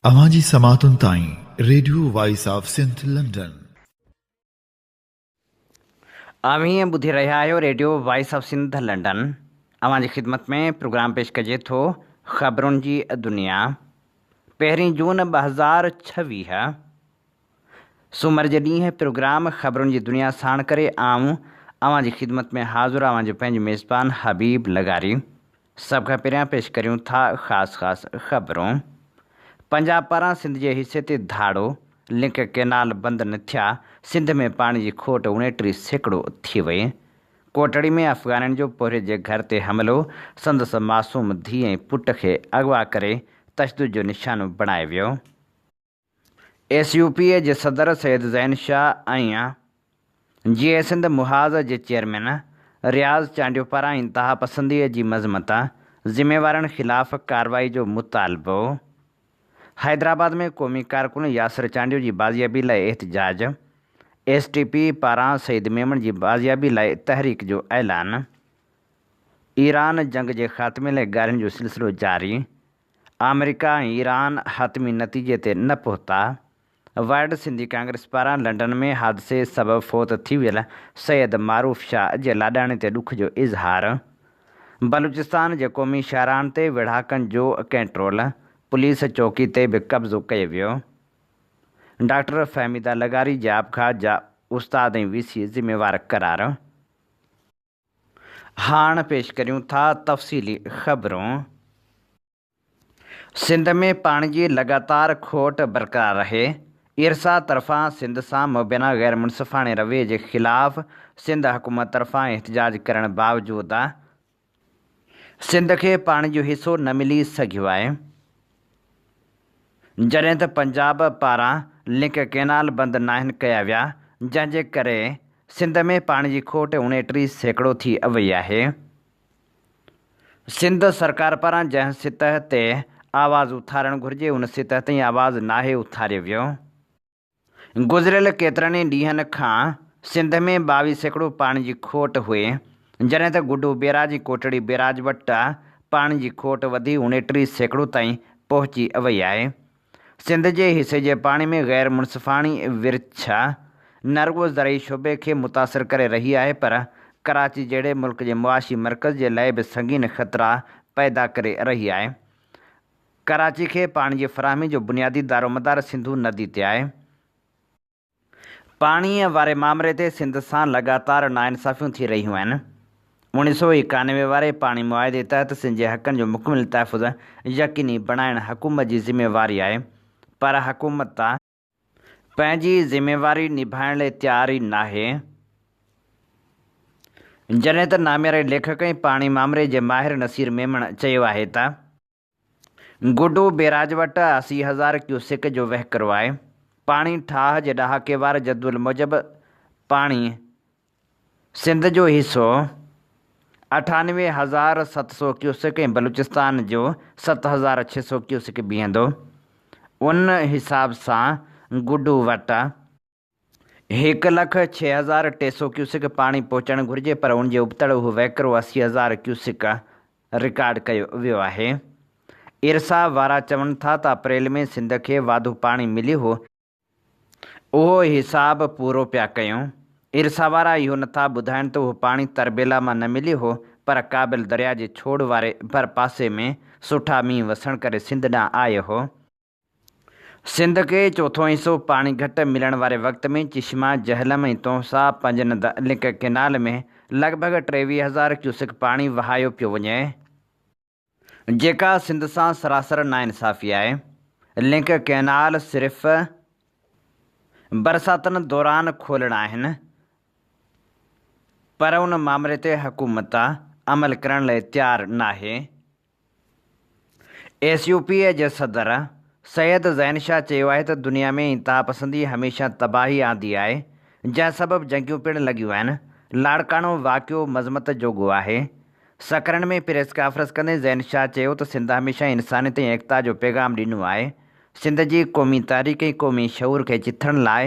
اوهان جي سماعتن تائين radio voice of Sindh London. اوهين ٻڌي رهيا آهيو radio voice of Sindh London. اوهان جي خدمت ۾ پروگرام پيش ڪجي ٿو خبرن جي دنيا. پهرين جون 2026 سومر جي ڏينهن پروگرام خبرن جي دنيا ساڻ ڪري آئون اوهان جي خدمت ۾ حاضر اوهان جو پنهنجو ميزبان حبيب لغاري. سڀ کان پهريان پيش ڪريون ٿا خاص خاص خبرون. پنجاب پاران سنڌ جي حصي تي ڌاڙو، لنڪ ڪينال بند نه ٿيا، سنڌ ۾ پاڻي جي کوٽ 29% ٿي وئي. ڪوٽڙي ۾ افغانين جو پورهيت جي گهر تي حملو، سندس معصوم ڌيء ۽ پٽ کي اغوا ڪري تشدد جو نشانو بڻايو ويو. ايس يو پي جي صدر سيد زين شاهه ۽ جيئي سنڌ محاذ جي چيئرمين رياض چانڊيو پاران انتهاپسندي جي مذمت، ذميوارن خلاف ڪارروائي جو مطالبو. حيدرآباد ۾ قومي ڪارڪن ياسر چانڊيو جي بازيابي لاء احتجاج، ايس ٽي پي پاران سعيد ميمڻ جي بازيابي لاء تحريڪ جو اعلان. ايران جنگ جي خاتمي لاء ڳالهين جو سلسلو جاري، آمريڪا ۽ ايران حتمي نتيجي تي نه پهتا. ورلڊ سنڌي ڪانگريس پاران لنڊن ۾ حادثي سبب فوت ٿي ويل سيد معروف شاهه جي لاڏاڻي تي ڏک جو اظهار. بلوچستان جي قومي شاهراهن تي ويڙهاڪن جو ڪنٽرول، پوليس چوڪي تي به قبضو ڪيو ويو. ڊاڪٽر فهميده لغاري جي آپگهات جا استاد ۽ وي سي ذميوار قرار. هاڻ پيش ڪريون ٿا تفصيلي خبرون. سنڌ ۾ پاڻي جي لڳاتار کوٽ برقرار رهي، ارسا طرفان سنڌ سان مبينا غير منصفاڻي رويي جي خلاف سنڌ حڪومت طرفان احتجاج ڪرڻ باوجود سنڌ کي پاڻي جو حصو نه ملي سگهيو آهي، جڏهن ته پنجاب پاران لنڪ ڪئنال بند ناهن ڪيا ويا، جنهن جي ڪري سنڌ ۾ پاڻي جي کوٽ 29% ٿي وئي آهي. سنڌ سرڪار پاران جنهن سطح تي آواز اٿارڻ گهرجي ان سطح تائين آواز ناهي اٿاريو ويو. گذريل ڪيترن ئي ڏينهن کان سنڌ ۾ 22% پاڻي جي کوٽ هئي، جڏهن ته گڊو بيراج ۽ ڪوٽڙي بيراج وٽ پاڻي جي کوٽ وڌي 29% تائين پهچي وئي آهي. سنڌ جي حصي جي پاڻي ۾ غير منصفاڻي ورڇ نه رڳو زرعي شعبي کي متاثر ڪري رهي آهي پر ڪراچي جهڙي ملڪ جي معاشي مرڪز جي لاء به سنگين خطرا پيدا ڪري رهي آهي. ڪراچي کي پاڻي جي فراهمي جو بنيادي دارومدار سنڌو ندي تي آهي. پاڻيء واري مامري تي سنڌ سان لڳاتار ناانصافيون ٿي رهيون آهن. 1991 واري پاڻي معاهدي تحت سنڌ جي حقن جو مڪمل تحفظ يقيني بڻائڻ حڪومت جي ذميواري آهي پر حڪومت پنهنجي ذميواري نڀائڻ لاء تيار ئي ناهي. جڏهن ته نامياري ليکڪ ۽ پاڻي مامري جي ماهر نصير ميمڻ چيو آهي ته. گڊو بيراج وٽ 80 هزار ڪيوسڪ جو وهڪرو آهي. پاڻي ٺاهه جي ڏهاڪي وار جدول موجب پاڻي سنڌ جو حصو 98,700 ڪيوسڪ ۽ بلوچستان جو 7600 ڪيوسڪ بيهندو. ان حساب سان گڊو وٽ 1,06,300 ڪيوسڪ پاڻي پهچڻ گهرجي پر ان جي ابتڙ اهو وهڪرو 80 هزار ڪيوسڪ رڪارڊ ڪيو ويو آهي. ارسا وارا چون ٿا ته اپريل ۾ سنڌ کي واڌو پاڻي مليو هو، اهو حساب پورو پيا ڪيون. ارسا وارا اهو نٿا ٻڌائين ته اهو پاڻي تربيلا مان نه مليو هو پر ڪابل درياء جي ڇوڙ واري ڀرپاسي ۾ سٺا مينهن وسڻ ڪري سنڌ ڏانهن آيو هو. سنڌ کي چوٿون حصو پاڻي گهٽ ملڻ واري وقت ۾ چشما، جهلم ۽ تونسا پنجند لنڪ ڪئنال ۾ لڳ ڀڳ 23 هزار ڪيوسڪ پاڻي وهايو پيو وڃي، جيڪا سنڌ سان سراسر ناانصافي آهي. لنڪ ڪئنال صرف برساتن دوران کولڻا آهن پر ان مامري تي حڪومت عمل ڪرڻ لاء تيار ناهي. ايس يو پي جي صدر سيد زين شاهه چيو آهي ته دنيا ۾ انتهاپسندي هميشه تباهي آندي آهي، جنهن سبب جنگيون پڻ لڳيون آهن، لاڙڪاڻو واقعو مذمت جوڳو آهي. سکرن ۾ پريس ڪانفرنس ڪندي زين شاهه چيو ته سنڌ هميشه انسانيت ۽ ايڪتا جو پيغام ڏنو آهي، سنڌ جي قومي تحريڪ ۽ قومي شعور کي چٿڻ لاء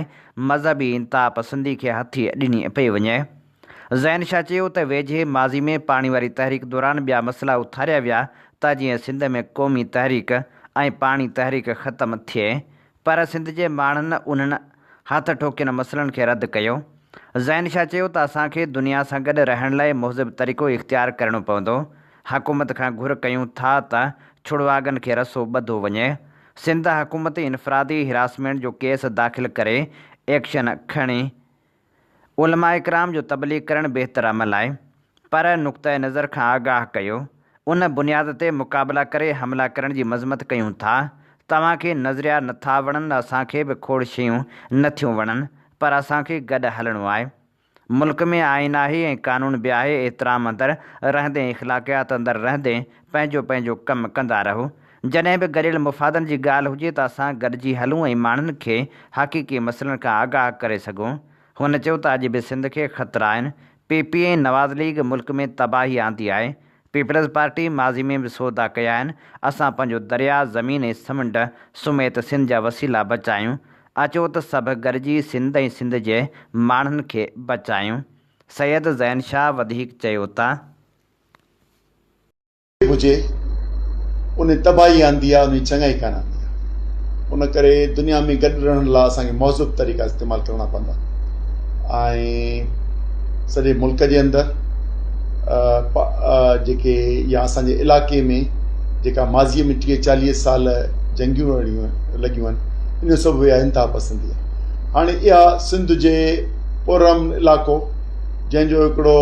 مذهبي انتهاپسندي کي هٿي ڏني پئي وڃي. زين شاهه چيو ته ويجهي ماضي ۾ پاڻي واري تحريڪ دوران ٻيا مسئلا اٿاريا ويا ته جيئن سنڌ ۾ قومي تحريڪ ۽ پاڻي تحريڪ ختم ٿئي پر سنڌ جي ماڻهن انهن هٿ ٺوڪين مسئلن کي رد ڪيو. زين شاهه چيو ته اسان کي دنيا سان گڏ رهڻ لاء مهذب طريقو اختيار ڪرڻو پوندو، حڪومت کان گهر ڪيون ٿا ته ڇڙواڳن کي رسو ٻڌو وڃي، سنڌ حڪومت انفرادي هراسمينٽ جو ڪيس داخل ڪري ايڪشن کڻي. علماء ڪرام جو تبليغ ڪرڻ بهتر عمل آهي پر نقطه نظر کان آگاهه ڪيو، ان بنياد تي مقابلا ڪري حملا ڪرڻ جي مذمت ڪيون ٿا، توهان کي نظريا نه ٿا وڻن اسان کي به کوڙ شيون نه ٿيون وڻن پر اسان کي گڏ هلڻو آهي. ملڪ ۾ آئين آهي ۽ قانون به آهي احترام اندر رهندي ۽ اخلاقيات اندر رهندي پنهنجو پنهنجو ڪم ڪندا رهو. جڏهن به گڏيل مفادن جي ڳالهه هجي ته اسان گڏجي هلون ۽ ماڻهن کي حقيقي مسئلن کان آگاهه ڪري سگهون. هن چيو ته اڄ به سنڌ کي خطرا آهن، پي پي ۽ نواز ليگ ملڪ ۾ تباهي آندي آهي، پيپلز پارٽي ماضي ۾ به سودا ڪيا آهن، اسان پنهنجو درياء، زمين ۽ سمنڊ سميت سنڌ جا وسيلا بچايون، اچو ته سڀ گڏجي سنڌ ۽ سنڌ جي ماڻهن کي بچايون. سيد زين شاهه وڌيڪ چيو ته. هجي ان تباهي آندي آهي ان چڱائي ڪانه آندي آهي ان ڪري دنيا ۾ گڏ رهڻ لاء اسانکي مهذب طريقا استعمال ڪرڻا پوندا ۽ سڄي ملڪ جي اندر جيڪي يا اسانجي علاقي ۾ جيڪا ماضيء ۾ 30 40 سال جنگيون اهڙيون لڳيون آهن ان جو سبب اها انتها پسندي آهي هاڻي اها سنڌ جي پرامن علاقو جنهن جو هڪڙو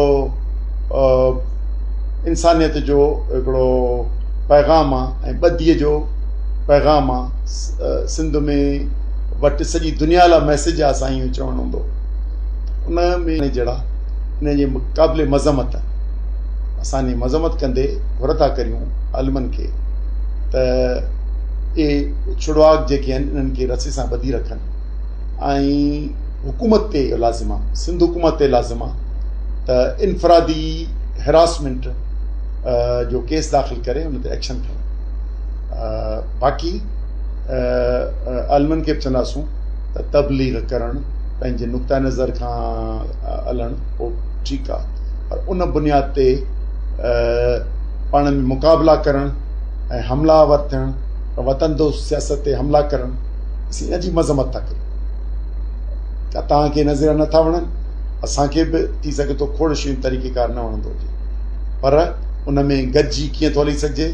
انسانيت جو هڪڙو پيغام آ ۽ ٻڌيء جو پيغام آ سنڌ ۾ وٽ سڄي دنيا لاء ميسيج آ سائين اهو چوڻ هوندو ان ۾ جهڙا ان جي قابل مذمت اسان جي مذمت ڪندي گهر ٿا ڪريون عالمن کي ته اهي ڇڙواڳ جيڪي آهن انهن کي رسي سان ٻڌي رکن ۽ حڪومت تي اهو لازم آهي سنڌ حڪومت تي لازم آهي ته انفرادي هراسمينٽ جو ڪيس داخل ڪري ان تي ايڪشن کڻي باقي عالمن کي به چونداسون ته تبليغ ڪرڻ پنهنجي نقطه نظر کان هلڻ اهو ٺيڪ آهي پر ان بنياد تي پاڻ ۾ مقابلا ڪرڻ ۽ حملا آور ٿيڻ وطن دوست سياست تي حملا ڪرڻ اسين ان جي مذمت ٿا ڪريون. ڪا توهان کي نظريا نه ٿا وڻن، اسان کي به ٿي سگهي ٿو کوڙ شيون طريقيڪار نه وڻندو هجي پر ان ۾ گڏجي ڪيئن ٿو هلي سگهجي؟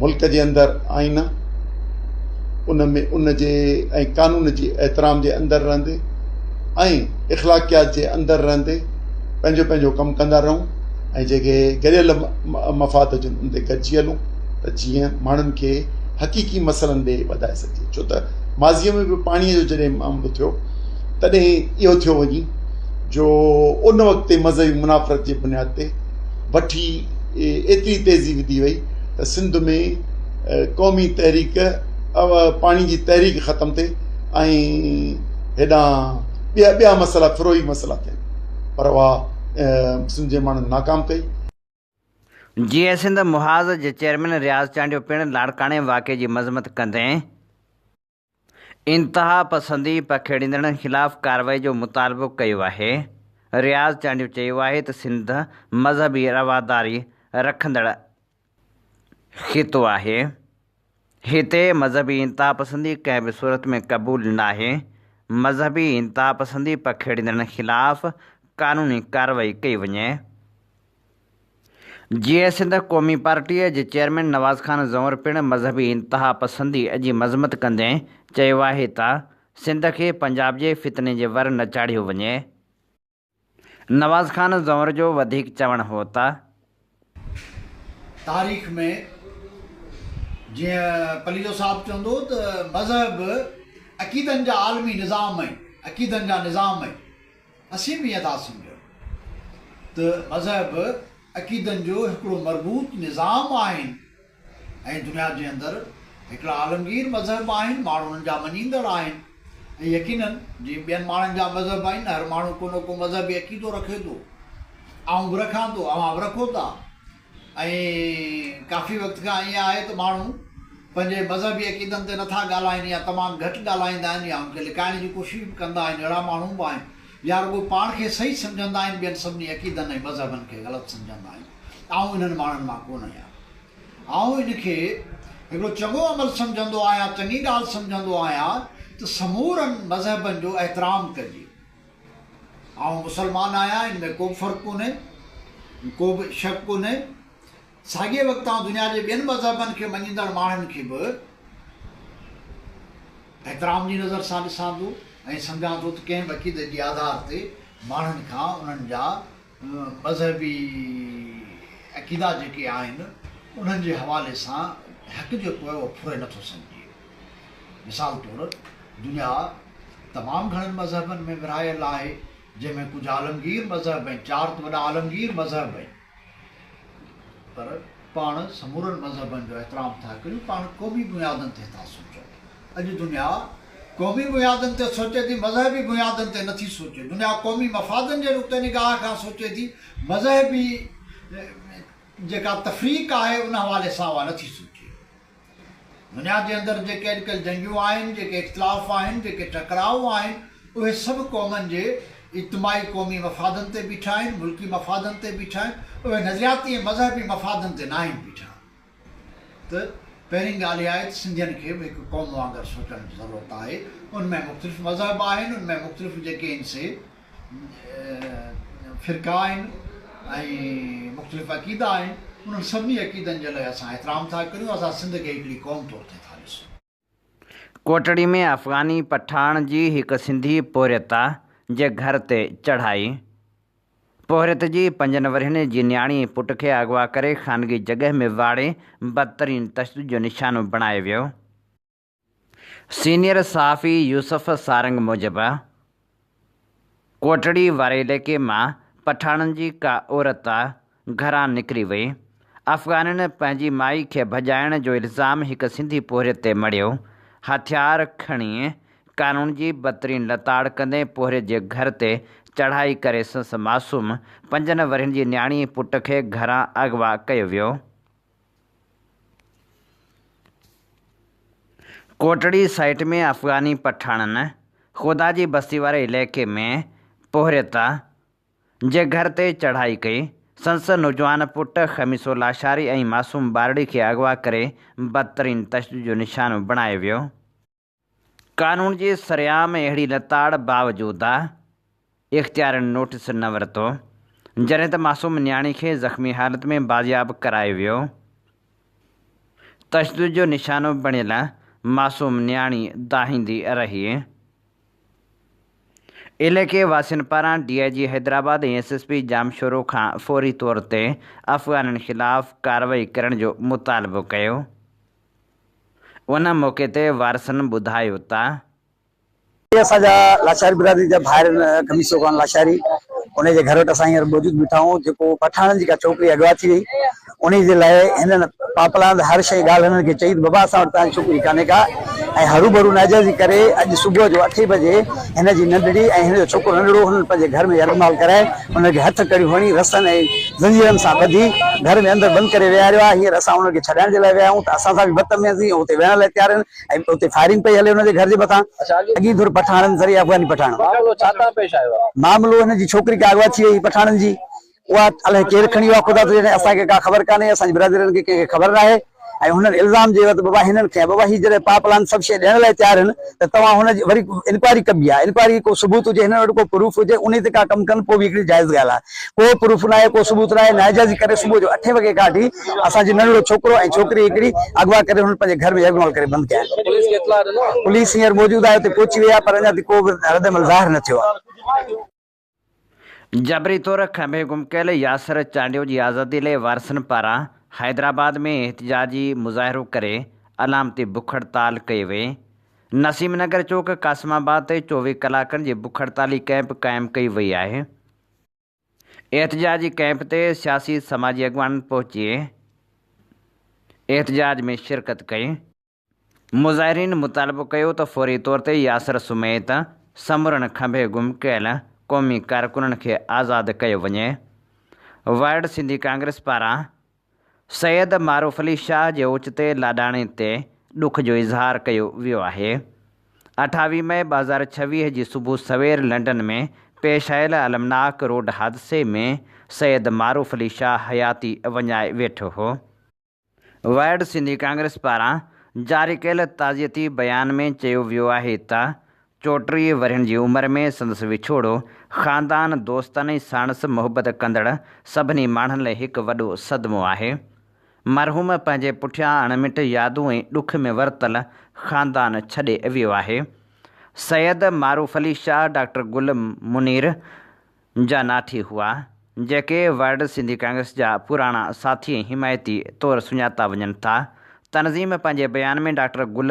ملڪ جي اندر آئين آ، ان ۾ ان جي ۽ قانون جي احترام جي اندر رهندي ۽ اخلاقيات جي اندر رهندي پنهنجو پنهنجو ڪم ڪندا رهون ۽ جيڪي گڏيل مفاد هجن ان تي گڏجي هلون ته جيئن ماڻهن کي حقيقي مسئلن ڏي وڌائي سگهجي ڇو ته ماضيء ۾ به پاڻيء جو جڏهن معاملو ٿيو تڏهن اهو ٿيو وڃي جو ان وقت تي مذهبي منافرت جي بنياد تي وٺي ايتري تيزي وڌي وئي ته سنڌ ۾ قومي تحريڪ پاڻي جي تحريڪ ختم ٿي ۽ هيڏانهن ٻيا ٻيا مسئلا فروئي مسئلا ٿيا پر اها سنڌ جي ماڻهن ناڪام ڪئي. جيئي سنڌ محاذ جي چيئرمين رياض چانڊيو پڻ لاڙڪاڻي واقعي جي مذمت ڪندي انتهاپسندي پکيڙيندڙن خلاف ڪارروائي جو مطالبو ڪيو آهي. رياض چانڊيو چيو آهي ته سنڌ مذهبي رواداري رکندڙ خطو آهي، هتي مذهبي انتهاپسندي ڪنهن به صورت ۾ قبول ناهي، مذهبي انتهاپسندي پکيڙيندڙن خلاف قانوني ڪارروائي ڪئي وڃي. جيئي سنڌ قومي پارٽيء جي چيئرمين نواز خان زئور پڻ مذهبي انتهاپسنديء جي مذمت ڪندي چيو آهي ته سنڌ کي پنجاب جي فتني جي ور نه چاڙهيو وڃي. نواز خان زئور جو وڌيڪ چوڻ هو ته. تاريخ ۾ جيئن پليجو صاحب چوندو هو ته مذهب عقيدن جا عالمي نظام آهن، عقيدن جا نظام آهن. اسين به ائين ٿا سمجهون ته مذهب عقيدن جو هڪڙو مربوط نظام آهن ۽ دنيا جي اندر هڪڙا عالمگير مذهب آهن، ماڻهو انهن جا مڃيندڙ آهن ۽ يقيناً جيئن ٻين ماڻهن جا مذهب آهن، هر ماڻهو ڪو نه ڪو مذهبي عقيدو رکي ٿو. آئون به رکان ٿو، اوهان به رکو ٿا. ۽ ڪافي وقت کان ائين آهي ته ماڻهو پنهنجي مذهبي عقيدن تي نٿا ڳالهائين يا تمام گهٽ ڳالهائيندا آهن يا ان کي لڪائڻ جي ڪوشش به ڪندا آهن اهڙا ماڻهو به آهن يا رڳو پاڻ کي صحيح سمجهندا آهن ٻين سڀني عقيدن ۽ مذهبن کي غلط سمجهندا آهن آئون انهن ماڻهن مان ڪونه آهيان آئون ان کي هڪڙو چڱو عمل سمجهندو آهيان، چڱي ڳالهه سمجهندو آهيان ته سمورن مذهبن جو احترام ڪجي. آئون مسلمان آهيان ان ۾ ڪو به فرق ڪونهي، ڪو به شڪ ڪونهي. ساڳئي وقت آئون دنيا جي ٻين مذهبن کي مڃيندڙ ماڻهن کي به احترام جي نظر سان ڏسان ٿو ۽ سمجهان ٿو ته ڪنهن به عقيدي جي آڌار تي ماڻهن کان انهن جا مذهبي عقيدا جيڪي آهن انهن جي حوالي سان حق جيڪو آهي اهو ڦري نٿو سگهجي. مثال طور دنيا تمام گهڻن مذهبن ۾ ورهايل آهي جنهن ۾ ڪجهه عالمگير مذهب ۽ چار ته وڏا عالمگير مذهب آهن. پر پاڻ سمورن مذهبن جو احترام ٿا ڪريون، پاڻ قومي بنيادن تي ٿا سوچون. اڄ دنيا قومي بنيادن تي سوچي ٿي، مذهبي بنيادن تي نٿي سوچي. دنيا قومي مفادن جي نقطه نگاهه کان سوچي ٿي، مذهبي جيڪا تفريق آهي ان حوالي سان اها نٿي سوچي. دنيا جي اندر جيڪي اڄڪلهه جنگيون آهن، جيڪي اختلاف آهن، جيڪي ٽڪراء آهن، اهي سڀ قومن جي اجتماعي قومي مفادن تي بيٺا آهن، ملڪي مفادن تي بيٺا آهن، اهي نظرياتي ۽ مذهبي مفادن تي ناهن بيٺا. ته پهرين ڳالهه اها آهي ته سنڌين کي به هڪ قوم وانگر سوچڻ جي ضرورت آهي. ان ۾ مختلف مذهب آهن، ان ۾ مختلف جيڪي آهن سي فرقا آهن ۽ مختلف عقيدا آهن، انهن سڀني عقيدن جي لاء اسان احترام ٿا ڪريون، اسان سنڌ کي هڪڙي قوم طور تي ٿا ڏسون. ڪوٽڙي ۾ افغاني پٺاڻ جي هڪ سنڌي پورهيت جي گهر تي چڙهائي، پورهيت جي پنجن ورهين جي نياڻي ۽ پٽ کي اغوا ڪري خانگي جڳهه ۾ واڙي بدترين تشدد جو نشانو بڻايو ويو. سينيئر صحافي يوسف سارنگ موجب، ڪوٽڙي واري علائقي مان پٺاڻن جي ڪا عورت گهران نڪري وئي. افغانين پنهنجي مائي کي ڀڄائڻ جو الزام هڪ سنڌي پورهيت تي مڙهيو. هٿيار کڻي قانون جي بدترين لتاڙ ڪندي پورهيت جي گهر تي چڙهائي ڪري سنس معصوم پنجن ورهين جي نياڻي پٽ کي گهران اغوا ڪيو ويو. ڪوٽڙي سائيٽ ۾ افغاني پٺاڻن خدا جي بستي واري علائقي ۾ پورهيت جي گهر تي چڙهائي ڪئي، سندس نوجوان پٽ خميسو لاشاري ۽ معصوم ٻارڙي کي اغوا ڪري بدترين تشدد جو نشانو بڻايو ويو. قانون جي سرعام اهڙي لتاڙ باوجود اختيارين نوٽيس نه ورتو، جڏهن ته معصوم نياڻي کي زخمي حالت ۾ بازياب ڪرايو ويو. تشدد جو نشانو بڻيل معصوم نياڻي دانهيندي رهي. علائقي واسين پاران D I G Hyderabad ۽ S S P Jamshoro کان فوري طور تي افغانين خلاف ڪارروائي ڪرڻ جو مطالبو ڪيو. ان موقعي تي وارثن ٻڌايو ته. هي اسان جا لاشاري برادري جا ڀائر آهن خميسو خان لاشاري انهي جي گهر وٽ اسان هينئر موجود بيٺا آهيون جيڪو پٺاڻن جي ڪا ڇوڪري اغوا ٿي وئي انهي جي لاء هنن پاپلاند هر شئي ڳالهه هنن کي چئي ته بابا اسان وٽ توهان جي ڇوڪري ڪانهي ڪا ۽ هروڀرو ناجائزي ڪري اڄ صبح جو اٺين بجي هن جي ننڍڙي ۽ هن جو ڇوڪرو ننڍڙو هنن پنهنجي گهر ۾ يرغمال ڪرائي انهن کي هٿ ڪڙيون هڻي رسن ۽ زنجيرن سان ٻڌي گهر ۾ اندر بند ڪري ويهاريو آهي. هينئر اسان انهن کي ڇڏائڻ جي لاء ويا آهيون ته اسان سان به بدتميزي ۽ اتي ويهڻ لاء تيار آهن ۽ اتي فائرنگ پئي هلي انهن جي گهر جي مٿان. اڳي ڌر پٺاڻن ذريعي افغاني پٺاڻ. معاملو ڇا تان پيش آيو آهي؟ معاملو هن جي ڇوڪري ڪا اغوا ٿي وئي پٺاڻن جي اها الائي ڪير کڻي ويو آهي خدا ٿو ڄاڻي اسان کي ڪا خبر ڪانهي اسان جي برادرين کي ڪنهن کي خبر ناهي. ۽ هنن الزام جي ته بابا هنن کي بابا هي جڏهن پاء پلان سڀ شيء ڏيڻ لاء تيار آهن ته توهان هن جي وري انڪوائري ڪبي آهي انڪوائري ڪو ثبوت هجي هنن وٽ ڪو پروف هجي انهي تي ڪا ڪم ڪن پوء به هڪڙي جائز ڳالهه آهي ڪو پروف ناهي ڪو ثبوت ناهي ناجائزي ڪري صبح جو اٺين وڳي کان وٺي اسان جي ننڍڙو ڇوڪرو ۽ ڇوڪري هڪڙي اغوا ڪري هنن پنهنجي گهر ۾ يرغمال ڪري بند ڪيا آهن پوليس کي اطلاع ڏنو آهي؟ پوليس هينئر موجود آهي اتي پهچي وئي آهي پر اڃا تائين ڪو به رد عمل ظاهر نه ٿيو آهي. جبري طور کنڀي گم ڪيل ياسر چانڊيو جي آزادي لئي وارثن پاران حيدرآباد ۾ احتجاجي مظاهرو ڪري علامتي بک هڙتال ڪئي وئي. نسيم نگر چوڪ قاسم آباد تي 24 ڪلاڪن جي بک هڙتالي ڪئمپ قائم ڪئي وئي آهي. احتجاجي ڪئمپ تي سياسي سماجي اڳواڻن پهچي احتجاج ۾ شرڪت ڪئي. مظاهرين مطالبو ڪيو ته فوري طور تي ياسر سميت سمورن کنڀي گم ڪيل قومي ڪارڪنن کي آزاد ڪيو وڃي. ورلڊ سنڌي ڪانگريس پاران سيد معروف علي شاهه جي اوچتي لاڏاڻي تي ڏک جو اظهار ڪيو ويو آهي. 28 مئي 2026 جي صبح سوير لنڊن ۾ پيش آيل المناڪ روڊ حادثي ۾ سيد معروف علي شاهه حياتي وڃائي ويٺو هو. ورلڊ سنڌي ڪانگريس پاران جاري ڪيل تعزيتي بيان ۾ چيو ويو آهي ته 34 ورهين جي عمر ۾ سندس وڇوڙو خاندان، دوستن ۽ ساڻس محبت ڪندڙ سڀني ماڻهن لاء هڪ وڏو صدمو آهي. مرحوم پنهنجي پٺيان اڻمٽ يادون ۽ ڏک ۾ ورتل خاندان ڇڏي ويو آهي. سيد معروف علي شاهه ڊاڪٽر گل منير جا ناٺي هئا، جيڪي ورلڊ سنڌي ڪانگريس جا پراڻا ساٿي ۽ حمايتي طور سڃاتا وڃن ٿا. تنظيم پنهنجي بيان ۾ ڊاڪٽر گل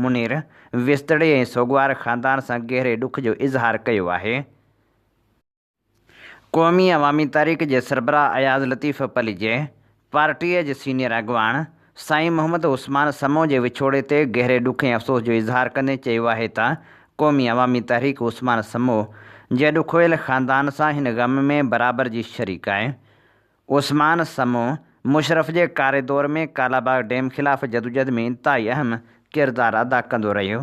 منير وسطڙي ۽ سوڳوار خاندان سان گهري ڏک جو اظهار ڪيو آهي. قومي عوامي تحريڪ جي سربراهه اياز لطيف پليجي، پارٽيء جي سينيئر اڳواڻ سائين محمد عثمان سمون جي وڇوڙي تي گهري ڏک ۽ افسوس جو اظهار ڪندي چيو آهي ته قومي عوامي تحريڪ عثمان سمون جي ڏکويل خاندان سان هن غم ۾ برابر جي شريڪ آهي. عثمان سمون مشرف جي ڪاري دور ۾ ڪالاباغ ڊيم خلاف جدوجهد ۾ انتهائي اهم ڪردار ادا ڪندو رهيو.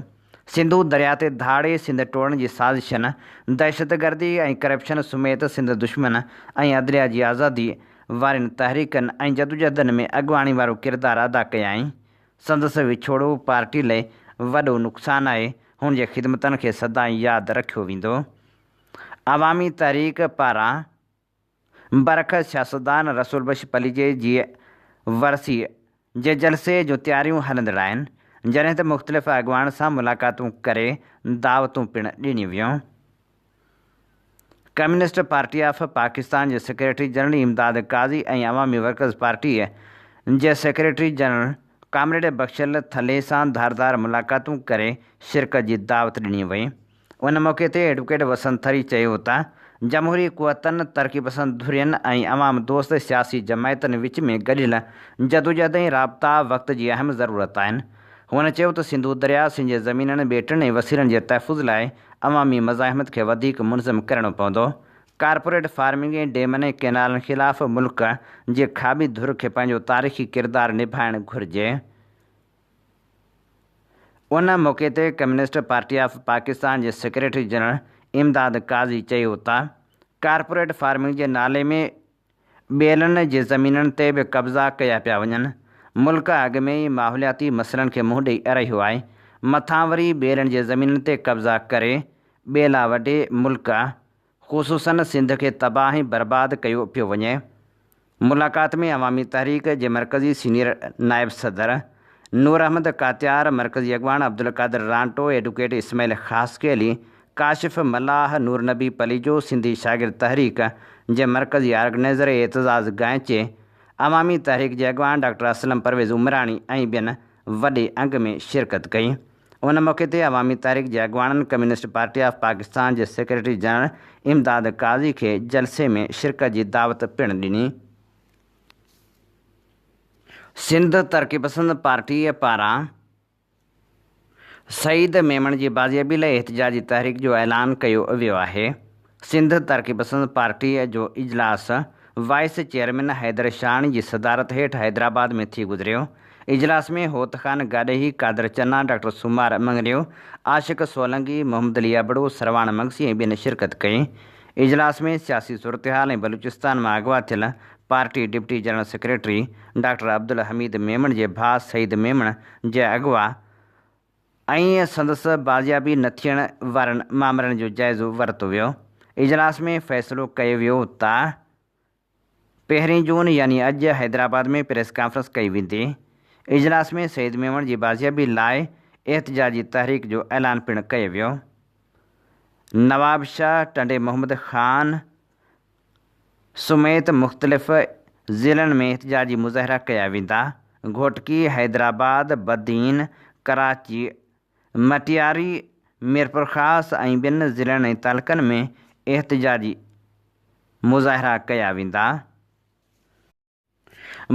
سنڌو درياء تي ڌاڙي سنڌ ٽوڙڻ جي سازشن، دهشتگردي ۽ ڪرپشن سميت سنڌ دشمن ۽ عدليه جي آزادي وارين تحريڪن ۽ جدوجهدن ۾ اڳواڻي وارو ڪردار ادا ڪيائين. سندس وڇوڙو پارٽي لئي وڏو نقصان آهي، هن جي خدمتن کي سدائين ياد رکيو ويندو. عوامي تحريڪ پاران برک سياستدان رسول بخش پليجي جي ورسي جي جلسي جون تياريون هلندڙ آهن، جڏهن ته مختلف اڳواڻن سان ملاقاتون ڪري دعوتون پڻ ڏنيون ويون. ڪميونسٽ پارٽي آف پاڪستان جي سيڪريٽري جنرل امداد قاضي ۽ عوامي ورڪرز پارٽي جي سيڪريٽري جنرل ڪامريڊ بخشل ٿلهي سان ڌار ڌار ملاقاتون ڪري شرڪت جي دعوت ڏني وئي. ان موقعي تي ايڊووڪيٽ وسنت ٿري چيو ته جمهوري قوتن، ترقي پسند ڌرين ۽ عوام دوست سياسي جماعتن وچ ۾ گڏيل جدوجهد ۽ رابطا وقت جي اهم ضرورت آهن. هن چيو ته سنڌو درياء، سنڌ جي زمينن، ٻيٽن ۽ وسيلن جي تحفظ لاء عوامي مزاحمت کي وڌيڪ منظم ڪرڻو پوندو. ڪارپوريٽ فارمنگ ۽ ڊيمن ۽ ڪئنالن خلاف ملڪ جي کاٻي ڌر کي پنهنجو تاريخي ڪردار نڀائڻ گهرجي. ان موقعي تي ڪميونسٽ پارٽي آف پاڪستان جي سيڪريٽري جنرل امداد قاضي چيو ته ڪارپوريٽ فارمنگ جي نالي ۾ ٻيلن جي زمينن تي به قبضا ڪيا پيا وڃن، ملڪ اڳ ۾ ئي ماحولياتي مسئلن کي منهن ڏئي رهيو آهي، مٿان وري ٻيلن جي زمينن تي قبضا ڪري ٻيلا وڍي ملڪ خصوصن سنڌ کي تباهه ۽ برباد ڪيو پيو وڃي. ملاقات ۾ عوامي تحريڪ جي مرڪزي سينيئر نائب صدر نور احمد ڪاتيار، مرڪزي اڳواڻ عبدالقادر رانٽو، ايڊوڪيٽ اسماعيل خاصخيلي، ڪاشف ملاح، نور نبي پليجو، سنڌي شاگرد تحريڪ جي مرڪزي آرگنائيزر اعتزاز گائنچي، عوامي تحريڪ جي اڳواڻ ڊاڪٽر اسلم پرويز عمراڻي ۽ ٻين وڏي انگ ۾ شرڪت ڪئي. ان موقعي تي عوامي تحريڪ جي اڳواڻن ڪميونسٽ پارٽي آف پاڪستان جي سيڪريٽري جنرل امداد قاضي کي جلسي ۾ شرڪت جي دعوت پڻ ڏني. سنڌ ترقي پسند پارٽي پاران سعيد ميمڻ جي بازيابي لاء احتجاجي تحريڪ جو اعلان ڪيو ويو آهي. سنڌ ترقي پسند پارٽي جو اجلاس وائيس چيئرمين حيدر شاهاڻي جي صدارت هيٺ حيدرآباد ۾ ٿي گذريو. اجلاس ۾ هوت خان گاڏهي، قادر چنا، ڊاڪٽر سومار مڱريو، عاشق سولنگي، محمد علي ابڙو، سرواڻ مگسي ۽ ٻين شرڪت ڪئي. اجلاس ۾ سياسي صورتحال ۽ بلوچستان مان اغوا ٿيل party deputy general secretary doctor Abdul Hameed Memon جي ڀاء سعيد ميمڻ جي اغوا ۽ سندس بازيابي نه ٿيڻ وارن مامرن جو جائزو ورتو ويو. اجلاس ۾ فيصلو ڪيو ويو ته پهرين جون يعني اڄ حيدرآباد ۾ پريس ڪانفرنس ڪئي ويندي. اجلاس ۾ سعيد ميمڻ جي بازيابي لاء احتجاجي تحريڪ جو اعلان پڻ ڪيو ويو. نوابشاهه، ٽنڊي محمد خان سميت مختلف ضلعن ۾ احتجاجي مظاهرا ڪيا ويندا، گهوٽڪي، حيدرآباد، بدين، ڪراچي، مٽياري، ميرپورخاص ۽ ٻين ضلعن ۽ تعلقن ۾ احتجاجي مظاهرا ڪيا ويندا.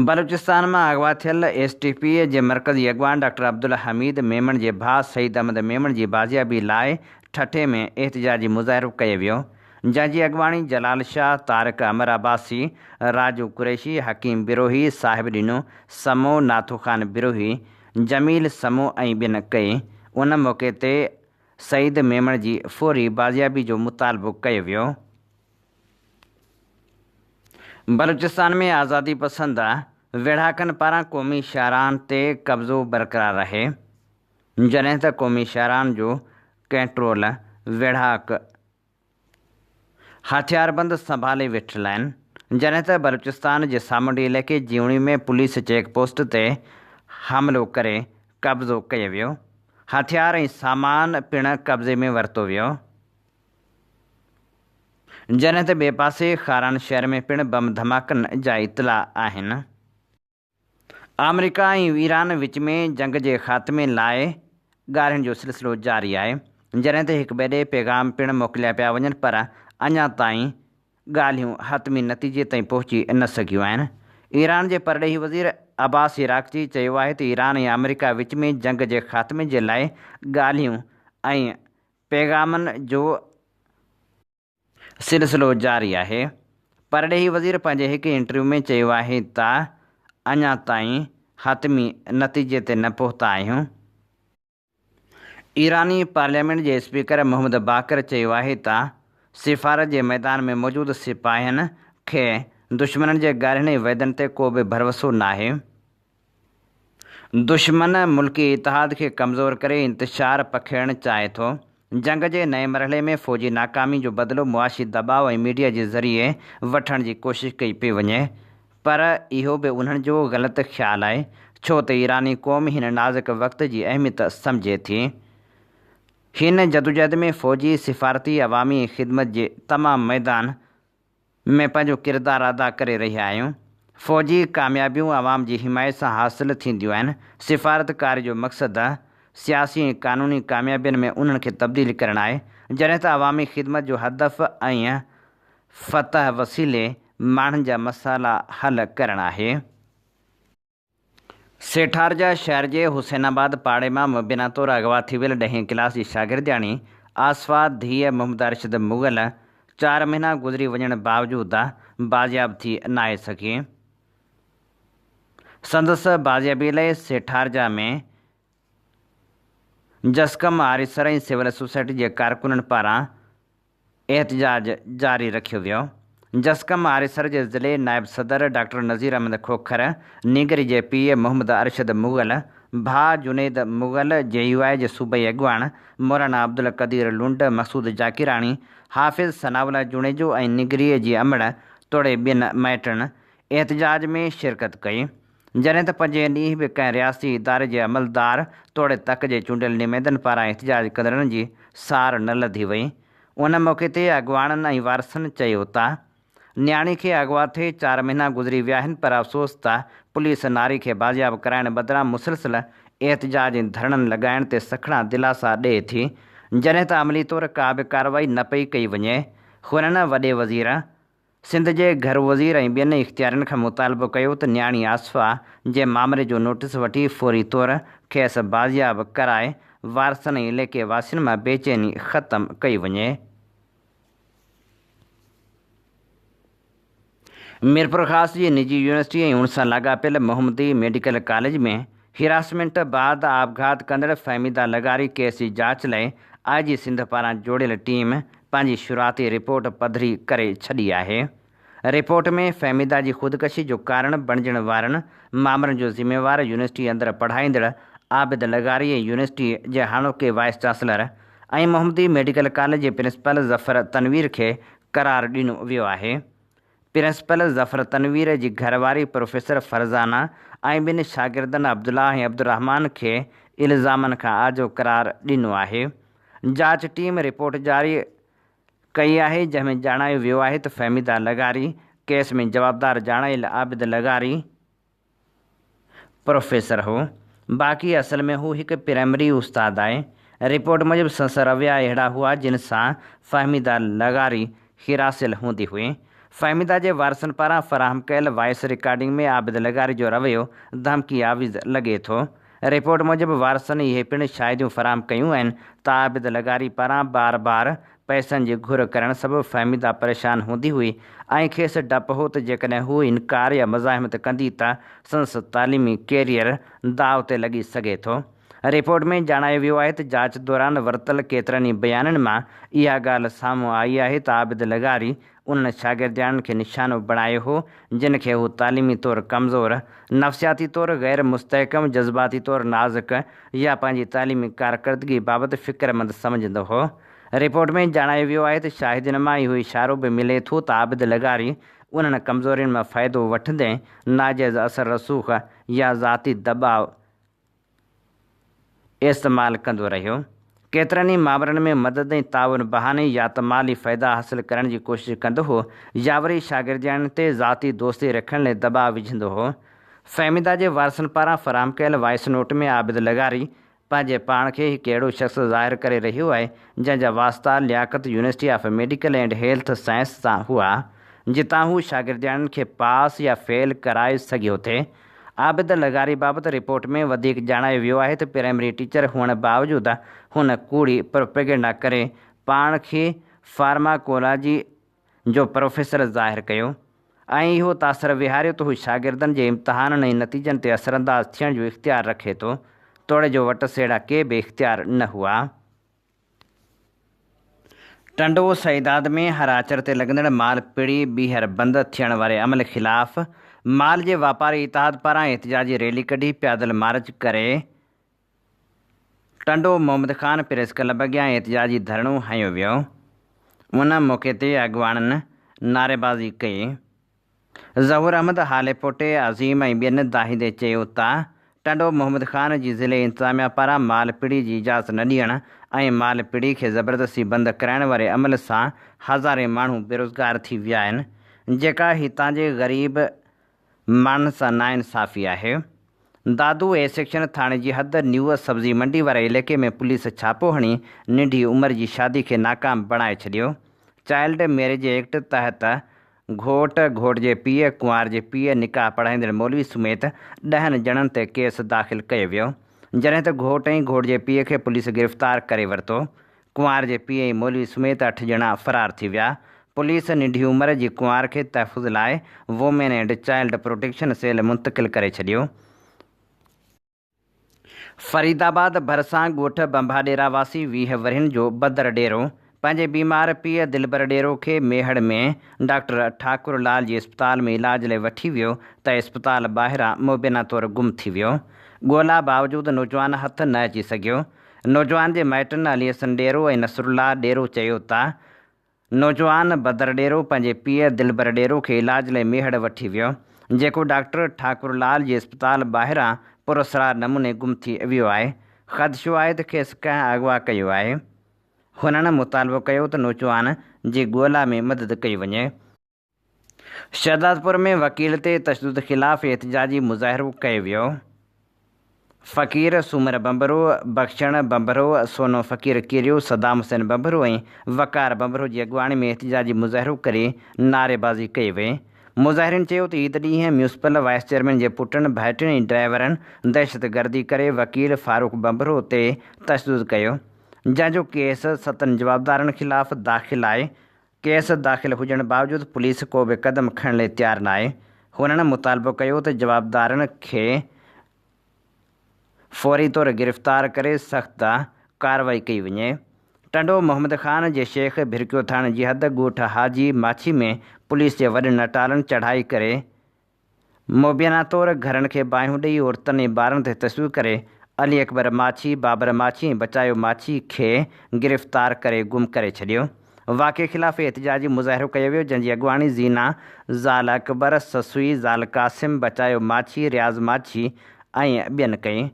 بلوچستان مان اغوا ٿيل ايس ٽي پي جي مرڪزي اڳواڻ ڊاڪٽر عبدالحميد ميمڻ جي ڀاء سعيد احمد ميمڻ جي بازيابي لاء ٺٽي ۾ احتجاجي مظاهرو ڪيو ويو، جنهن جي اڳواڻي جلال شاهه، طارق امر عباسي، راجو قريشي، حڪيم بروهي، صاحب ڏنو سمو، ناٿو خان بروهي، جميل سمو ۽ ٻين ڪئي. ان موقعي تي سعيد ميمڻ جي فوري بازيابي جو مطالبو ڪيو ويو. بلوچستان ۾ آزادي پسند ويڙهاڪن پاران قومي شاهراهن تي قبضو برقرار آهي، جڏهن ته قومي شاهراهن جو ڪنٽرول ويڙهاڪ هٿياربند سنڀالي ويٺل آهن، جڏهن ته بلوچستان جي سامونڊي علائقي جيوڻي ۾ پوليس چيڪ پوسٽ تي حملو ڪري قبضو ڪيو ويو، هٿيار ۽ سامان پڻ قبضي ۾ ورتو ويو. جڏهن ته ٻئي پاسي خاران شهر ۾ پڻ بم ڌماڪن جا اطلاع آهن. آمريڪا ۽ ايران وچ ۾ جنگ جي خاتمي لاء ڳالهين جو سلسلو جاري آهي، جڏهن ته هڪ ٻئي ڏي پيغام پڻ موڪليا پيا وڃن پر اڃا تائين ڳالهيون حتمي نتيجي تائين پهچي نه سگهيون آهن. ايران جي پرڏيهي وزير عباس عراقچي چيو آهي ته ايران ۽ آمريڪا وچ ۾ جنگ جي خاتمي جي لاء ڳالهيون ۽ پيغامن جو سلسلو جاري آهي. پرڏيهي وزير پنهنجي هڪ انٽرويو ۾ چيو آهي ته اڃا تائين حتمي نتيجي تي نه پهتا آهيون. ايراني پارليامينٽ جي اسپيڪر محمد باقر چيو آهي ته سفارت جي ميدان ۾ موجود سپاهين کي دشمنن جي ڳالهين ۽ وعدن تي ڪو به ڀروسو ناهي. دشمن ملڪي اتحاد کي ڪمزور ڪري انتشار پکيڙڻ چاهي ٿو، جنگ جي نئين مرحلي ۾ فوجي ناڪامي جو بدلو معاشي دٻاء ۽ ميڊيا جي ذريعي وٺڻ جي ڪوشش ڪئي پئي وڃي پر اهو به انهن جو غلط خيال آهي ڇو ته ايراني قوم هن نازڪ وقت جي اهميت سمجهي ٿي. هن جدوجهد ۾ فوجي، سفارتي، عوامي ۽ خدمت جي تمام ميدان ۾ پنهنجو ڪردار ادا ڪري رهيا آهيون، فوجي ڪاميابيون عوام جي حمايت سان حاصل ٿينديون آهن، سفارتڪاري جو مقصد سياسي ۽ قانوني ڪاميابين ۾ انهن کي تبديل ڪرڻ آهي، جڏهن ته عوامي خدمت جو هدف ۽ فتح وسيلي ماڻهن جا مسئلا حل ڪرڻ آهي. سيٺارجا شهر جي حسين آباد پاڙي مان مبينا طور اغوا ٿي ويل ڏهين ڪلاس جي شاگردياڻي آصفه ڌيء محمد ارشد مغل چار مهينا گذري وڃڻ باوجود بازياب ٿي ناهي سگهي. سندس بازيابي لاء سيٺارجا ۾ جسقم آريسر ۽ سول سوسائٽي جي ڪارڪنن پاران احتجاج جاري رکيو ويو. جسقم آريسر جي ضلعي نائب صدر ڊاڪٽر نذير احمد کوکر، نينگري جي پيء محمد ارشد مغل، ڀاء جنيد مغل، جي يو آء جي صوبائي اڳواڻ مولانا عبدالقدير لنڊ، مسعود جاڪيراڻي، حافظ ثناء الله جوڻيجو ۽ نينگريء جي امڙ توڙي ٻين مائٽن احتجاج ۾ شرڪت ڪئي. جڏهن ته پنجين ڏينهن به ڪنهن رياستي اداري جي عملدار توڙي تڪ جي چونڊيل نمائندن پاران احتجاج ڪندڙن جي سار نه لڌي وئي. ان موقعي تي اڳواڻن ۽ وارثن چيو ته نياڻي کي اغوا ٿئي چار مهينا گذري ويا آهن پر افسوس ته پوليس ناري کي بازياب ڪرائڻ بدران مسلسل احتجاج ۽ ڌرڻن لڳائڻ تي سکڻا دلاسا ڏئي ٿي جڏهن ته عملي طور ڪا به ڪارروائي نه پئي ڪئي وڃي. هنن وڏي وزير سنڌ جي گهرو وزير ۽ ٻين اختيارين کان مطالبو ڪيو ته نياڻي آصفه جي مامري جو نوٽيس وٺي فوري طور کيس بازياب ڪرائي وارثن ۽ عليقي واسين مان بيچيني ختم ڪئي وڃي. ميرپورخاص جي نجي يونيورسٽي ۽ ان سان لاڳاپيل محمدي ميڊيڪل ڪاليج ۾ هراسمينٽ بعد آپگهات ڪندڙ فهميده لغاري ڪيس جي جاچ لاء آء جي سنڌ پاران جوڙيل ٽيم پنهنجي شروعاتي رپورٽ پڌري ڪري ڇڏي آهي. رپورٽ ۾ فهميده جي خودڪشي جو ڪارڻ بڻجڻ وارن مامرن جو ذميوار يونيورسٽي اندر پڙهائيندڙ عابد لغاري ۽ يونيورسٽي جي هاڻوڪي vice chancellor ۽ Muhammadi medical college جي پرنسپل ظفر تنوير کي قرار ڏنو ويو آهي. پرنسپل ظفر تنوير جي گهر واري پروفيسر فرزانه ۽ ٻن شاگردن عبدالله ۽ عبدالرحمان کي الزامن کان آجو قرار ڏنو آهي. جاچ ٽيم رپورٽ جاري ڪئي آهي جنهن ۾ ڄاڻايو ويو آهي ته فهميده لغاري ڪيس ۾ جوابدار ڄاڻايل عابد لغاري، پروفيسر هو. باقي اصل ۾ هو هڪ پرائمري استاد آهي. رپورٽ موجب سندس رويا اهڙا هئا جن سان فهميده لغاري هراسيل هوندي هئي. فهميده جي وارثن پاران فراهم ڪيل وائس رڪارڊنگ ۾ عابد لغاري جو رويو ڌمڪي آويز لڳي ٿو. رپورٽ موجب وارثن اهي پڻ شاهديون فراهم ڪيون آهن ته عابد لغاري پاران بار بار پئسن جي گهر ڪرڻ سبب فهميده پريشان هوندي هئي ۽ کيس ڊپ هو ته جيڪڏهن هوء انڪار يا مزاحمت ڪندي ته سندس تعليمي ڪيريئر داء تي لڳي سگهي ٿو. رپورٽ ۾ ڄاڻايو ويو آهي ته جاچ دوران ورتل ڪيترن ئي بيانن مان اها ڳالهه سامهون آئي آهي ته عابد لغاري انهن شاگردياڻين کي نشانو بڻايو هو، جن کي هو تعليمي طور ڪمزور، نفسياتي طور غير مستحڪم، جذباتي طور نازڪ يا پنهنجي تعليمي ڪارڪردگي بابت فڪرمند سمجهندو هو. رپورٽ ۾ ڄاڻايو ويو آهي ته شاهدين مان اهو اشارو به ملي ٿو ته عابد لغاري انهن ڪمزورين مان فائدو وٺندي ناجائز اثر رسوخ يا ذاتي دٻاء استعمال ڪندو رهيو. ڪيترن ئي مامرن ۾ مدد ۽ تعاون بهاني يا ته مالي فائدا حاصل ڪرڻ جي ڪوشش ڪندو هو يا وري شاگردياڻين تي ذاتي دوستي رکڻ لاء دٻاء وجهندو هو. فهميده جي وارثن پاران فراهم ڪيل وائس نوٽ ۾ عابد لغاري پنهنجي پاڻ کي هڪ اهڙو شخص ظاهر ڪري رهيو آهي جنهن جا واسطا Liaquat university of medical and health science سان هئا جتان هو شاگردياڻين کي پاس يا فيل ڪرائي سگهيو ٿي. عابد لغاري بابت رپورٽ ۾ وڌيڪ ڄاڻايو ويو آهي ته پرائمري ٽيچر هئڻ باوجود هن ڪوڙي پروپيگنڊا ڪري پاڻ کي فارماڪولاجي جو پروفيسر ظاهر ڪيو ۽ اهو تاثر ويهاريو ته هو شاگردن جي امتحانن ۽ نتيجن تي اثرانداز ٿيڻ جو اختيار رکي ٿو توڙي جو وٽس اهڙا ڪي به اختيار نه هئا. ٽنڊو سيداد ۾ هر آچر تي لڳندڙ مال پڙي ٻيهر بند ٿيڻ واري عمل خلاف مال جي واپاري اتحاد پاران احتجاجي ريلي ڪڍي پيادل مارچ ڪري ٽنڊو محمد خان پريس ڪلب اڳيان احتجاجي ڌرڻو هنيو ويو ان موقعي تي اڳواڻن نعريبازي ڪئي. ظهور احمد هاليپوٽي، عظيم ۽ ٻين دانهيندي چيو ته ٽنڊو محمد خان جي ضلعي انتظاميا پاران مال پڙي جي اجازت نه ڏيڻ ۽ مال پڙي کي زبردستي بند ڪرائڻ واري عمل سان هزارين ماڻهو بيروزگار ٿي ويا آهن جيڪا هتان جي غريب ماڻهن سان ناانصافي آهي. دادو اي سيڪشن ٿاڻي جي حد نيو سبزي منڊي واري عليقي ۾ پوليس ڇاپو هڻي ننڍي عمر جي شادي کي ناڪام بڻائي ڇڏيو. چائلڊ ميريج ايڪٽ تحت گهوٽ، گهوٽ جي پيء، ڪنوار جي پيء، نڪاح پڙهائيندڙ مولوي سميت ڏهن ڄڻن تي ڪيس داخل ڪيو ويو، جڏهن ته گهوٽ ۽ گهوٽ جي پيء کي پوليس گرفتار ڪري ورتو، ڪنوار جي پيء ۽ مولوي سميت اٺ ڄڻا فرار ٿي ويا، پوليس ننڍي عمر جي ڪنوار کي تحفظ لاء women and child protection cell منتقل ڪري ڇڏيو. فريد آباد ڀرسان ڳوٺ ٻنڀاڏيرا واسي 20 ورهين جو بدر ڏيرو پنهنجي بيمار پيء دلبر ڏيرو کي ميهڙ ۾ ڊاڪٽر ٺاڪر لال جي اسپتال ۾ علاج لاء وٺي ويو ته اسپتال ٻاهران مبينا طور گم ٿي ويو. ڳولا باوجود نوجوان هٿ نه اچي سگهيو. نوجوان جي مائٽن علي حسن ڏيرو ۽ نصرالله ڏيرو چيو ته نوجوان بدر ڏيرو پنهنجي پيء دلبر ڏيرو کي علاج لاء ميهڙ وٺي ويو، جيڪو ڊاڪٽر ٺاڪر لال جي اسپتال ٻاهران پراسرار نموني گم ٿي ويو آهي، خدشو آهي ته کيس ڪنهن اغوا ڪيو آهي. هنن مطالبو ڪيو ته نوجوان جي ڳولا ۾ مدد ڪئي وڃي. شهدادپور ۾ وڪيل تي تشدد خلاف احتجاجي مظاهرو ڪيو ويو. فقير سومر ڀنڀرو، بخشڻ ڀنڀرو، سونو فقير ڪيريو، صدام حسين ڀنڀرو ۽ وقار ڀنڀرو جي اڳواڻي ۾ احتجاجي مظاهرو ڪري نعريبازي ڪئي وئي. مظاهرين چيو ته عيد ڏينهن ميونسپل وائيس چيئرمين جي پٽن، ڀائٽين ۽ ڊرائيورن دهشتگردي ڪري وڪيل فاروق ڀنڀرو تي تشدد ڪيو، جنهن جو ڪيس ستن جوابدارن خلاف داخل آهي، ڪيس داخل هجڻ باوجود پوليس ڪو به قدم کڻڻ لاء تيار ناهي. هنن مطالبو ڪيو ته جوابدارن کي فوري طور گرفتار ڪري سخت ڪارروائي ڪئي وڃي. ٽنڊو محمد خان جي شيخ ڀرڪيو ٿاڻي جي حد ڳوٺ حاجي ماڇي ۾ پوليس جي وڏن اٽالن چڙهائي ڪري مبينا طور گهرن کي باهيون ڏئي عورتن ۽ ٻارن تي تشدد ڪري علي اڪبر ماڇي، بابر ماڇي ۽ بچايو ماڇي کي گرفتار ڪري گم ڪري ڇڏيو. واقعي خلاف احتجاجي مظاهرو ڪيو ويو جنهن جي اڳواڻي زينا، زال اڪبر، سسئي، زال قاسم، بچايو ماڇي، رياض ماڇي ۽ ٻين ڪئي.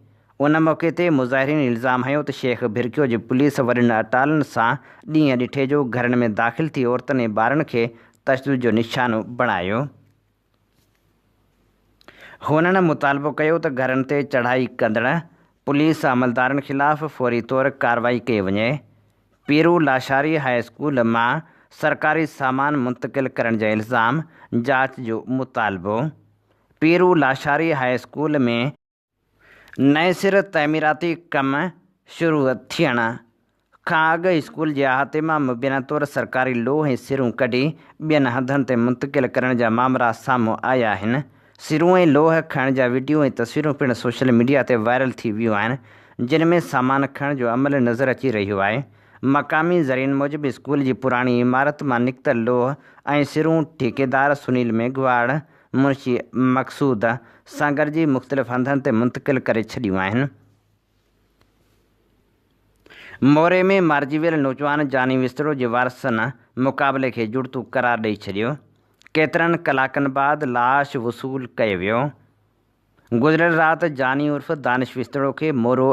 ان موقعي تي مظاهرين الزام هنيو ته شيخ ڀرڪيو جي پوليس وڏن اٽالن سان ڏينهن ڏٺي جو گهرن ۾ داخل ٿي عورتن ۽ ٻارن کي تشدد جو نشانو بڻايو. هنن مطالبو ڪيو ته گهرن تي چڙهائي ڪندڙ پوليس عملدارن خلاف فوري طور ڪارروائي ڪئي وڃي. پيرو لاشاري هاء اسڪول مان سرڪاري سامان منتقل ڪرڻ جا الزام، جاچ جو مطالبو. پيرو لاشاري هاء اسڪول ۾. نئين سر تعميراتي ڪم شروع ٿيڻ کان اڳ اسڪول جي احاطي مان مبينا طور سرڪاري لوهه ۽ سرون ڪڍي ٻين هنڌن تي منتقل ڪرڻ جا مامرا سامهون آيا آهن. سرون ۽ لوهه کڻڻ جا وڊيو ۽ تصويرون پڻ سوشل ميڊيا تي وائرل ٿي ويون آهن، جن ۾ سامان کڻڻ جو عمل نظر اچي رهيو آهي. مقامي ذريعن موجب اسڪول جي پراڻي عمارت مان نڪتل لوهه ۽ سرون ٺيڪيدار سنيل ميگهواڙ، منشي مقصود سان گڏجي مختلف هنڌن تي منتقل ڪري ڇڏيون آهن. موري ۾ مارجي ويل نوجوان جاني وسطڙو جي وارثن مقابلي کي جڙتو قرار ڏئي ڇڏيو. ڪيترن ڪلاڪن بعد لاش وصول ڪيو ويو. گذريل رات جاني عرف دانش وسطڙو کي مورو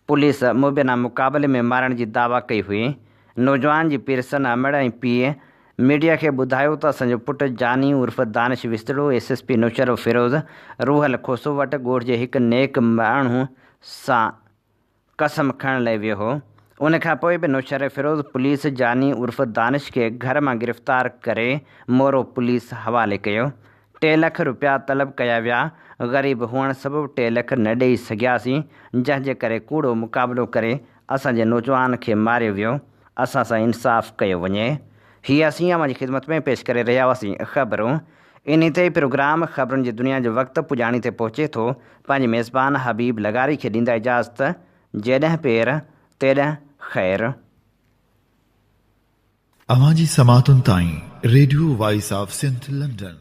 پوليس مبينا مقابلي ۾ مارڻ جي دعويٰ ڪئي هئي. نوجوان جي پيرسن امڙ ۽ پيء ميڊيا کي ٻڌايو ته اسان جو پٽ جاني عرف Danish Wastro S S P Naushahro Feroze Rohal Khoso وٽ ڳوٺ جي هڪ نيڪ ماڻهو سان قسم کڻڻ لئي ويو هو. ان کان پوء به نوشهروفيروز پوليس جاني عرف دانش کي گهر مان گرفتار ڪري مورو پوليس حوالي ڪيو. ٽي لک رپيا طلب ڪيا ويا، غريب هئڻ سبب ٽي لک نه ڏئي سگهياسين، جنهن جي ڪري ڪوڙو مقابلو ڪري اسان جي نوجوان کي ماريو ويو، اسان سان انصاف ڪيو وڃي. هي اسين اوهان جي خدمت ۾ پيش ڪري رهيا هئاسين خبرون. انهي تي ئي پروگرام خبرن جي دنيا جو وقت پڄاڻي تي پهچي ٿو. پنهنجي ميزبان حبيب لغاري کي ڏيندا اجازت جيڏهن پير تيڏهن خير. اوهان جي سماعتن تائين radio voice of Sindh London.